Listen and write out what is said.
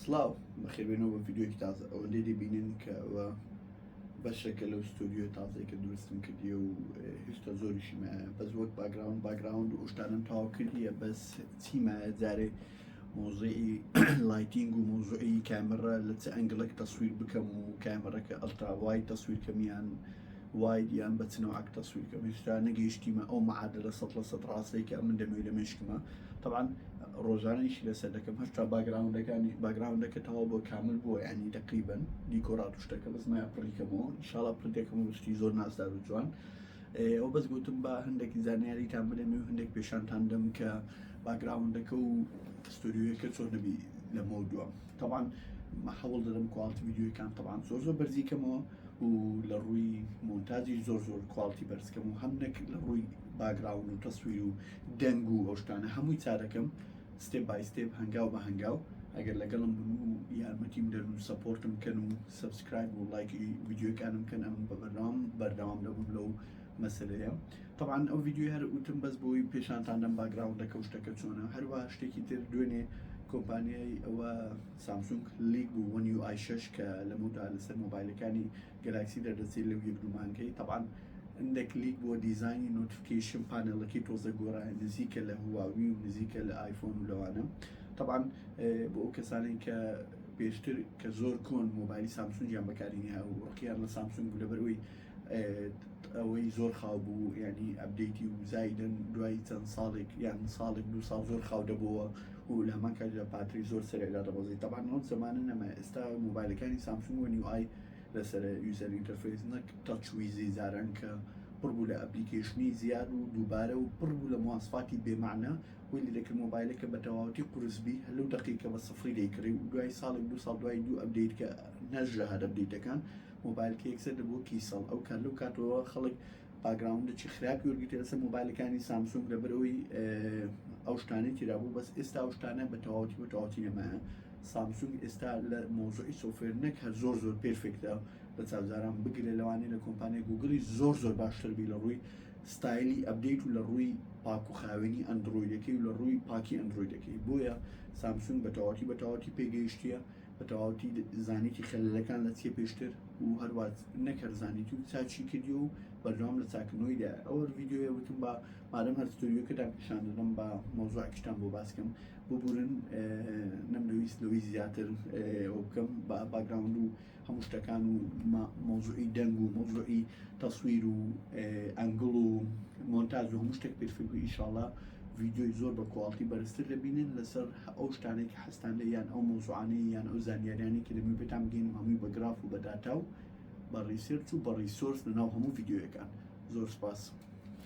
سڵاو بەخێربێنەوە بە ڤیدیۆیەکی تازە. ئەوەندەی دەبینن کە ئەوە بەشێکە لەو ستۆدیۆ تازەی کە دروستم کردیە و هێشتا زۆریشی مایە، بەس وەک background background و شتانم تەواو کردیە، بەس چی مایە جارێ مۆزیعی lighting و مۆزیعی کامێرا لە چ angle ێک تەسویر بکەم و کامێرەکە ultra wide تەسویر کەم یان wide یان بە چ نەوعەک تەسویر کەم. هێشتا نەگەیشتیمە ئەو معادلە 100% ڕاستەی کە من دەمەوێت لە مێشکمە. طبعا ڕۆژانە ئیشی لەسەر دەکەم. هەشتا background ەکانی background ەکە تەواو بۆ کامل بووە، یعنی تقریبا دیکۆرات و شتەکە بەس مایە پڕی کەمەوە، ئینشاڵا پڕ دەکەم و شتی زۆر نازدار و جوان. ئەو بەس گوتم با هەندێک زانیاریتان بدەم و هەندێک پێشانتان دەم کە background ەکە و ستۆدیۆیەکە چۆن دەبی لەمەوە دووە. طبعا هەوڵ دەدەم quality ڤیدیۆیەکان طبعا زۆر زۆر بەرزی کەمەوە و لە ڕووی مۆنتاجی زۆر زۆر quality بەرزکەم و هەم نەک لە ڕووی background و تەسویر و دەنگ و ئەو شتانە هەمووی چارەکەم step by step، هەنگاو بە هەنگاو. ئەگەر لەگەڵم بن و یارمەتیم دەن و support م کەن و subscribe و لایکی ڤیدیۆکانم کەن، ئەمن بە بەردەوام بەردەوام دەبم لەو مەسلەیە. طبعا ئەو ڤیدیۆی هەر وتم بەس بۆی پێشانتان دەم background ەکە و شتەکە چۆنە. هەروە شتێکی تر، دوێنێ کۆمپانیای ئەوە سامسونگ leak بوو One UI 6 کە لەمەودا لەسەر مۆبایلەکانی گەلاکسی دەردەچێت لەو یەک دوو مانگەی. طبعا هەندێک leak بووە، دیزاینی notification panel ەکەی تۆزە گۆڕایە، نزیکە لە هواوی و نزیکە لە ئایفۆن و لەوانە. طبعا بۆ ئەو کەسانەی کە پێشتر کە زۆر کۆن مۆبایلی سامسونگیان بەکارینە و ڕقیان لە سامسونگ بوو لەبەرئەوەی ئەوەی زۆر خاو بوو، ینی update ی و زایدن دوای چەند ساڵێک یان ساڵێک دو ساڵ زۆر خاو دەبووە و لە هەمان کاتدا پاتری زۆر سەرێدا دەبەزی. طبعا ئەو زمانە نەما، ئێستا مۆبایلەکانی سامسونگ One UI لەسەر user interface، نەک TouchWiz ی جاران کە پڕ بوو لە application ی زیاد و دووبارە و پڕ بوو لە مواسفاتی بێمەعنا، وی لێ دەکرد مۆبایلەکە بە تەواوەتی قورس بی هەر لەو دەقیقە بە سفری دەیکڕی و دوای ساڵێک دو ساڵ دوای دوو update کە نەژرا هەر update ەکان مۆبایلکە یەکسەر دەبووە کیسەڵ. ئەو کات لەو کاتەوە خەڵک background ێکی خراپی وەرگرتە لەسەر مۆبایلەکانی سامسونگ لەبەرئەوەی ئەو شتانەی تێدا بوو. بەس ئێستا ئەو شتانە بە تەواوەتی بە تەواوەتی نەمایە. سامسونگ ئێستا لە مۆزوعی software نەک هەر زۆر زۆر perfect ە لە چاوزاران بگرە، لەوانەیە لە کۆمپانیای گوگڵی زۆر زۆر باشتر بی لە ڕووی ستایلی update و لە ڕووی پاک و خاوێنی ئەندرۆیدەکەی و لە ڕووی پاکی ئەندرۆیدەکەی. بۆیە سامسونگ بە تەواوەتی بە تەواوەتی پێگەیشتیە، بە تەواوەتی زانیتی خەلەلەکان لە چیە پێشتر و هەروە نەکەر زانیتی و چاچی کردی و بەردەوام لە چاکردنەوەیدا. ئەوە ڤیدیۆیە وتم بە مادەم هەر ستۆریۆکەتان پیشان دەدەم بە مەوزوعێکیشتان بۆ باسکەم. ببورن نەمدەویست لەوەی زیاتر ئەوە بکەم بە background و هەموو شتەکان و مەوزوعی دەنگ و مەوزوعی تەسویر و angle و مۆنتاج و هەموو شتێک perfect و ئیشاڵا ڤیدیۆی زۆر بە quality بەرزتر دەبینن لەسەر ئەو شتانەی کە حەزتان لێ یان ئەو مەوزوعانەی یان ئەو زانیاریانەی کە دەمەوێت پێتان بگەینم، هەمووی بە گراف و بە داتا و بە research و بە resource لەناو هەموو ڤیدیۆیەکان. زۆر سپاس.